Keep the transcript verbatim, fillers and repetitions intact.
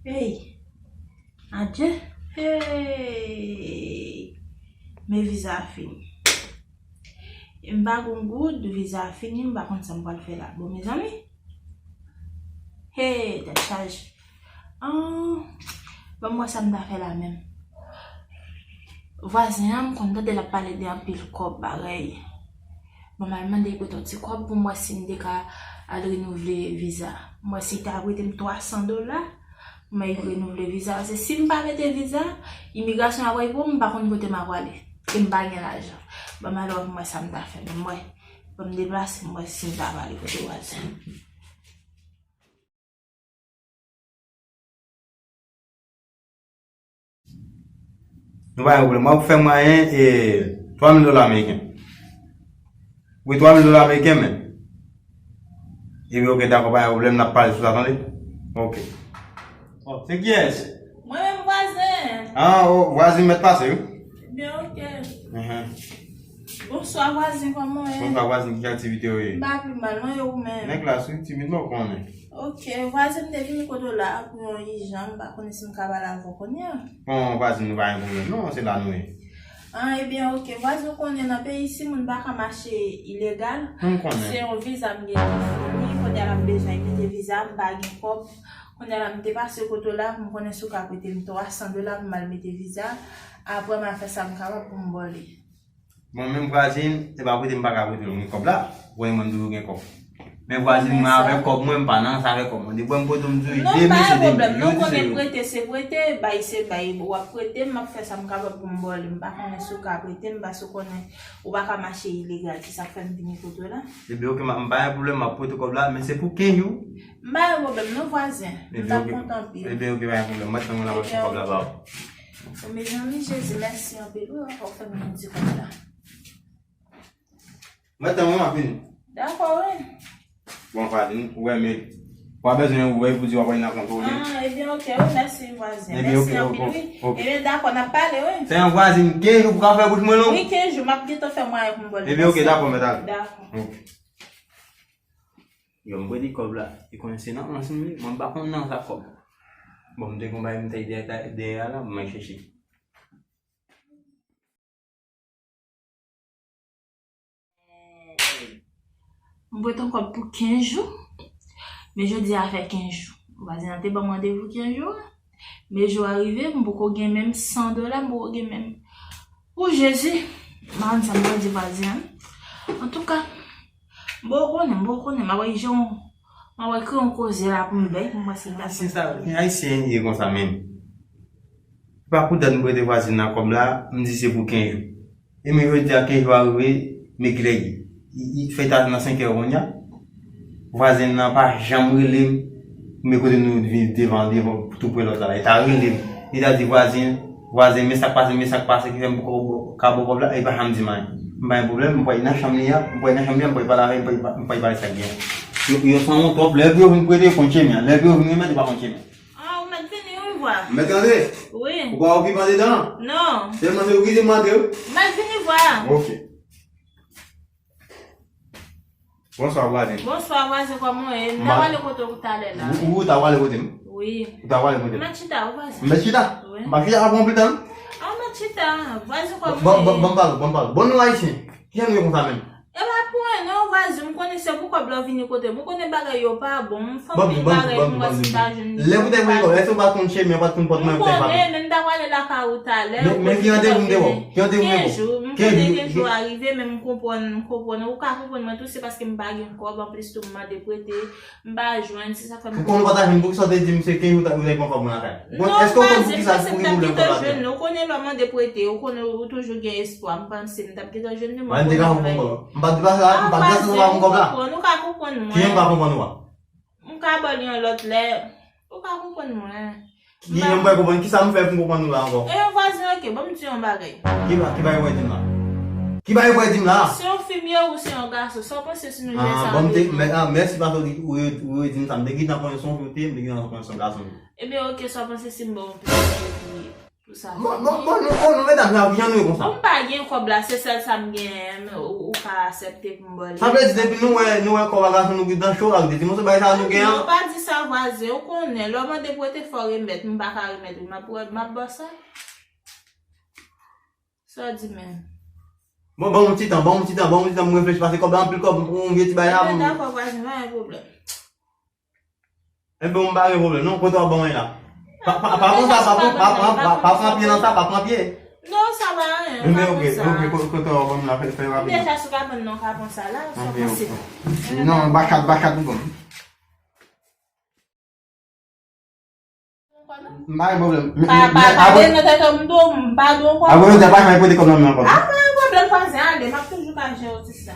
Hey, adje. Hey, men viza a fini. M pa gon goud, viza a fini, m pa konn sa m pral fè la. Bon, mezanmi. Hey, tèt chaje. Ah, ban m wè sa m ta fè la menm. Vwazen an, m konn tande l ap pale de anpil kòb bagay. Bon, m al mande l prete yon ti kòb pou m wè si m te ka al renouvle viza. M wè si l ta prete m twa san dola pou m al renouvle viza. Paske si m pa mete viza, imigrasyon ap pran m, m pa konn kote m ap prale. E m pa gen lajan. Ban m al wè pou m wè sa m ta fè. Ban m wè. Ban m deplase, m wè si m ta prale kote vwazen. Nou pa gen pwoblèm. W ap fè mwen e twa mil dola ameriken. Wi, twa mil dola ameriken, men. Epi, oke, dakò, pa gen pwoblèm, n ap pale sou sa, tande? Oke. Oh, se kiyès? Mwen menm, vwazen. Ah, oh, vwazen mèt pase, wi. Byen, oke. Mhm. Bonswa, vwazen, kòman w ye? Bonswa, vwazen, ki aktivite w ye? M pa pi mal, mwen, e ou menm? Nan klas, wi, timid, men w konnen. Ok, vwazen, m te vini kote w la pou yon ijan, m pa konnen si m ka pale avè w kounye a. Bon, vwazen, nou pa gen pwoblèm, non, se la nou ye. Ah, ebyen, ok, vwazen, ou konnen nan peyi isi, moun pa ka mache ilegal. M konnen. Se yon viza m gen ki fini, kounye a la m bezwen mete viza, m pa gen kòb. Kounye a la m te pase kote w la, pou m konnen si w ka prete m twa san dola pou m al mete viza. Apre, m a fè sa m kapab pou m ba w li. Mwen menm vwazen, se pa prete m pa ka prete w, m gen kòb la. Ou konnen mwen m toujou gen kòb. Men vwazen, mwen avèk kòb mwen, m pa nan sa avèk kòb mwen. Depi m prete w, m di w, non, de men se de men. Yo di se yo. Prete se prete, bay se bay. W ap prete m, m ap fè sa m kapab pou m ba w li. M pa konnen si w ka prete m, paske w konnen ou pa ka mache ilegal. Se sa k fè m vini kote w la. Ebyen, ok, m pa gen pwoblèm, m ap prete kòb la, men se pou kenz jou. M pa gen pwoblèm, non, vwazen. M t ap kontan anpil. Ebyen, ok, pa gen pwoblèm. Mwen tann la, m ap fè kòb la ba w. Mezanmi, Jezi, mèsi anpil, wi, w fè m yon ti kòb la. Mwen tann, wi, m ap vini. Dakò, wi. Bon, vwazen, ou wè, men, w a bezwen ouvè pou di w ap al nan kont ou, wi. Ah, ebyen, ok, wi, mèsi, vwazen. Ebyen, ok, mèsi anpil, wi. Ok. Ebyen, dakò, n ap pale, wi. Se yon vwazen, kenz jou pou ka fè bouch mwen long. Wi, kenz jou, m ap gentan fè mwayen pou m ba w li. Ebyen, ok, dakò, mèt ale. Dakò. Ok. Yo, m prete kòb la. E konnen se nan rans m ye, mwen m pa konn nan sa kòb. Bon, m te gon bagay m te dèyè, dèyè a la, mwen chèche. M prete yon kòb pou kenz jou, men jodi a fè kenz jou. Vwazen an te ban m randevou kenz jou a. Men jou a rive, m poko gen menm san dola, m poko gen menm. O Jezi, m pa konn sa m pral di vwazen an. Antouka, m poko konnen, m poko konnen, m ap wè jan, m ap wè ki yon koze la pou m bay, pou m wè si l ta. Se sa, Ayisyen ye konsa menm. Pa kou dat m prete vwazen nan kòb la, m di se pou kenz jou. E men jodi a kenz jou a rive, men kilè li ye. Li, li fèk ta nan senk è kounye a. Vwazen nan pa janm rele m, men kote nou viv devan, devan, tou pre lòt la. Li ta rele m. Li ta di vwazen, vwazen, men sa k pase, men sa k pase, ki fè m poko ka ba w kòb la, li pa janm di m anyen. M pa gen pwoblèm, m pral nan chanm li a, m pral nan chanm li a, m pral pale avè l, m pral, m pral pale sa k gen. Yo, yo sanwont twòp, lè yo vin prete, yo konn chemen an. Lè yo vin remèt, yo pa konn chemen an. Ah, ou mèt vini, wi, vwa. Mèt antre? Wi. Ou pa okipe andedan? Non. Sèlman se ou ki te mande, wi. Mèt vini, vwa. Ok. Bonswa, vwazen. Bonswa, vwazen, kòman w ye? M ta prale kote w talè la. Ou, ou ta prale kote m? Wi. Ou ta prale kote m? Mèt chita, wi, vwazen. Mèt chita? Wi. M pa chita, pa pran pli tan. Ah, mèt chita. Vwazen, kòman w ye? Bon, bon, bon, pale, bon, pale. Bon, nou Ayisyen. Kijan nou ye konsa menm? E pa pou anyen non, vwazen, m konnen se pou kòb la w vini kote m. Ou konnen bagay yo pa bon. M fanm vin bagay pou m wè si m ta jwenn li. Lè pou te voye kòb, èske w pa t konn chemen, w pa t konn pòt mwen pou te pa. M konnen, men m ta prale lakay ou talè. Men, men ki randevou m te ba w? Ki randevou m te ba w? Kenz jou, m konnen kenz jou a rive, men m konprann, m konprann. Ou ka konprann mwen tou, se paske m pa gen kòb, anplis tou m mande prete, m pa jwenn, se sa k fè m. Ou konn ou pa ta jwenn, poukisa w te di m se kenz jou ou ta, ou ta pran kòb mwen lakay? Bon, non, èske w konn poukisa pou ki pwoblèm kòb la te? Ou konnen lè w mande prete, ou konnen ou toujou gen espwa. M panse m t ap gentan jwenn li, mwen konnen. M pa t deplase la, m pa t deplase la pou kòb la. Ou ka konprann mwen. Kijan m pa konprann ou a? M ka ba w li yon lòt lè. Ou ka konprann mwen. Kijan m pral konprann? Kisa m fè pou m konprann ou la ankò? E yon vwazen, ok, ban m di yon bagay. Ki ba-, ki bagay ou pral di m la? Ki bagay ou pral di m la? Se yon fi m ye ou se yon gason? Sa w panse si nou jwe sa? Bon, m te, mè-, ah, mèsi paske ou di, ou re-, ou redi m sa. M te gentan konnen se yon fi ou te ye, m te gentan konnen se yon gason ou te ye. Ebyen, ok, sa w panse si m ba w yon plis kòb pou li? Bon, bon, bon, nou, bon, nou medam sa, kijan nou ye konsa? Bon, m pa gen kòb la, se sèl sa m genyen, ou, ou ka aksepte pou m ba li. Sa vle di, depi nou wè, nou wè kòb a gason nou ki nan cho, ak de ti moso bagay sa nou gen an. Non, pa di sa, vwazen, ou konnen, lè w mande pou rete, fò w remèt, m pa ka remèt, wi, m ap, m ap ba w sa. Sa w di menm? Bon, ban m yon ti tan, ban m yon ti tan, ban m yon ti tan, m reflechi, paske kòb la anpil kòb, pou yon vye ti bagay la. Dakò, vwazen, pa gen pwoblèm. Ebyen, m pa gen pwoblèm, non, kote w ap ban mwen la? Pa, pa, pa pran sa, pa pran, pa pran, pa, pa pran pye nan sa, pa pran pye. Non, sa pa anyen, pa pran sa. Ebyen, ok, ok, kote w ap ban m la, fè, fè rapid. Deja, si w pa pran non, w ka pran sa la, sa panse. Non, bachat, bachat, ou ban m. M pa gen pwoblèm. Pa, pa, pa de nan tèt ou, m do, m pa do ankò. Apre, nou te pa janm pote kòb nan men ankò. A, pa gen pwoblèm, vwazen, ale, m ap toujou ka jere ti sa.